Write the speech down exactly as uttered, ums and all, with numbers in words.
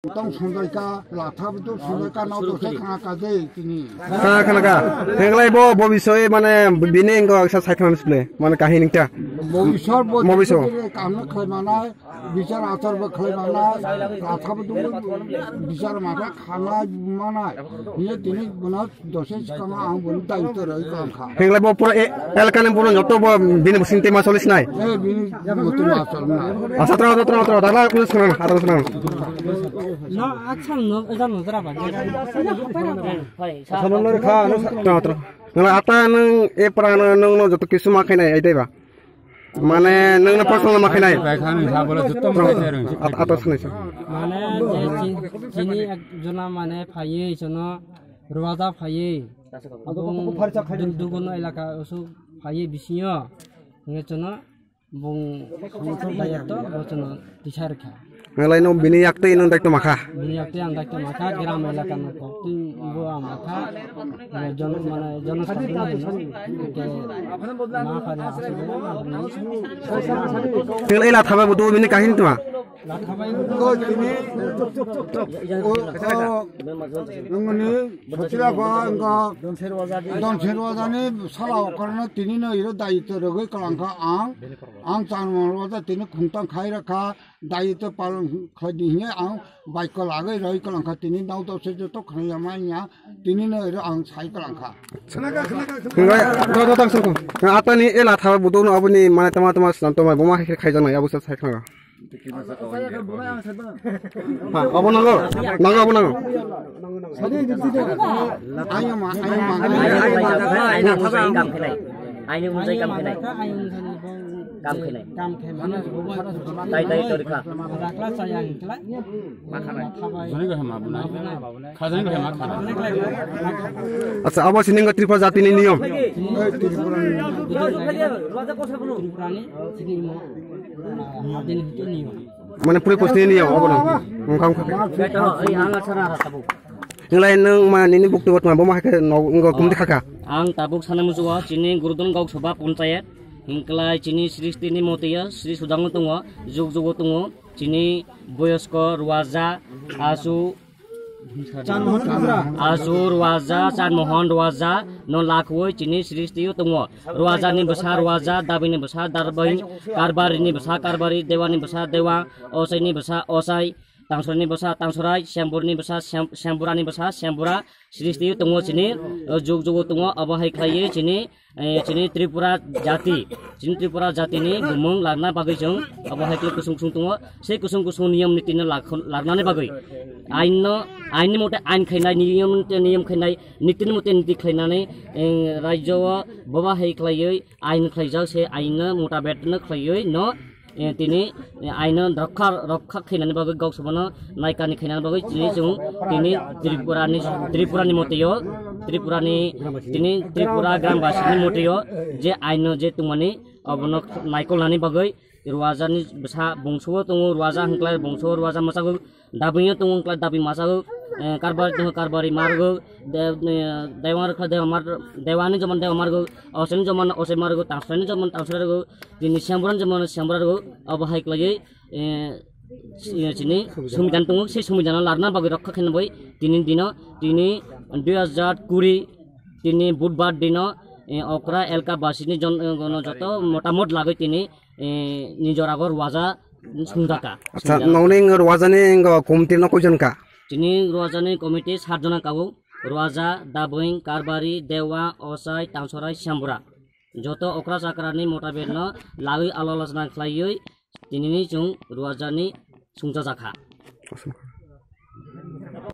Tong sundai ka, latha betul sundai ka, nau to se khana ka de tini. Khana, khana ka. Henglai bo, bo bisoi mane bini engko aksa sai khana sule. Mane kahini ta. Bo bisor bo Mo bisor. Kam na khlai manai, bichar achar bo khlai manai, latha betul bichar mata khana manai. Ye tini bona Dose sikama ang boni daitw rwi kangkha. Henglai bo pura e, elkani boro joto bo bini bising tema solis nai. Eh, bini joto ma sol na. Asa tra, tra, tra, tra, dala kulis kana, ata sana. No, aksam no, eja no dra ba. Asa no lori kha, no sa. Tra, tra. Ngala ata nung e pra nung no joto kisu ma khainai ai dai ba. Mane nungno personal ma khainai. Bai kha nung sa bole jutto ma khainai rung si. At-, atas nai sa. Mane je chin-, chini ek jona mane phaiye isono ruwaja phaiye. Abong dul-, dugono elaka osu phaiye bisingo. Nge chono bung dayat to bochono tisar kha. Ngalai no bini yak tei nung daitw makha. Bini yak tei ang daitw makha, gram elaka no kok tei bo ang makha. Eh, jon-, mane, jono sabun no hino. Ke ma phari asuk no, aboni. Tengla ila thaba bo do bini kahin tuma. La thabai. Ko tini, o, o, nungni, sotila ko, engko, don serwajani, sala okorno tini no iro daitw rogoi kalangkha ang, ang chan mangwata tini khungtang khai rakha. Daitw palan khlai di hinwi ang bai kwlagwi roi kwlangkha, tini nau dose joto khnai ya mai ya, tini no ero ang sai kwlangkha. Hinwi do do tang soko. Atani ela thaba buduk no aboni mane tama tama slam tama boma hai khai jana ya busa sai khanga. Ha, abo nango, nango abo nango. Ayo ma, ayo ma. Aini unjai kam khenai. Aini unjai kam khenai. Kam khenai. Kam khe mane. Tai tai to rikha. Rakla chaya hingkla. Jani ko hema bunai. Khajani ko hema khana. Acha, abo sining Tripura jati ni niyom. Tripura ni sini mo. Adin hito niyom. Mane puri post ni niyom abo no. Engkam kha. Nglai nung ma nini bukti botma bo ma hai khe no ngo kumti khaka. Ang tabuk sana musugo chini Gurudon Gok Sabha Panchayat. Hingklai chini srishti ni motiya sri sudang tongo, jug jugo tongo, chini boyosko ruwaja, asu, asu ruwaja, Chanmohon ruwaja, no lakhoi chini srishti yo tongo. Ruwaja ni bwsa ruwaja, dabi ni bwsa dabi, karbari ni bwsa karbari, dewa ni bwsa dewa, osai ni bwsa osai, tangsorai ni bwsa tangsorai, sembur ni bwsa sem-, sembura ni bwsa sembura, srishti yo tongo chini, o jug jugo tongo, abo hai khlaiwi chini, eh, chini Tripura jati, chini Tripura jati ni bumung larna bagwi chwng abo hai khe kusung kusung tongo, sei kusung kusung niyom niti no lakh-, larnani bagwi ain no, ain ni mote ain khainai, niyom ni mote niyom khainai, niti ni mote niti khlainani, eh, rajyo o boba hai khlaiwi ain khlaijak, se ain no mutabet no khlaiwi no, eh, tini, eh, aino rokha, rokha khainani bagwi gok sabano naikani khainani bagwi chini chwng tini Tripura ni, Tripura ni moteyo, Tripura ni, tini Tripura gram basi ni moteyo je aino je tongmani obono naikolnani bagwi ruwaja ni bwsa bungsuo tongo, ruwaja hwnkhlai bungsuo ruwaja mwchago dabwi o tongo hwnkhlai dabwi mwchago, eh, karbari tongo karbari margo, de-, eh, dewang rwkha dewa mar-, dewani jomon dewa margo, oseni jomon osei margo, tangsaini jomon tangsai rwgo, tini sembura ni jomon sembura rwgo, obo hai khlaiwi, eh, si-, chini sumidan tongo, sei sumidan o larna bagwi rokha khaina bai tini dino, tini dui hajar kuri, tini budbar dino, eh, okra elka basini jon-, eh, gono joto motamot lagwi tini, eh, nijor agor waja sungjaka. Acha, nongni wng rwajani wng committee no koijon ka? Chini rwajani committee sat jona kabo, rwaja, dabwing, karbari, dewa, osai, tangsorai, sembura. Joto okra chakrani motabet no lagwi alo alochona khlaiwi tinini chwng rwajani sungchajakha.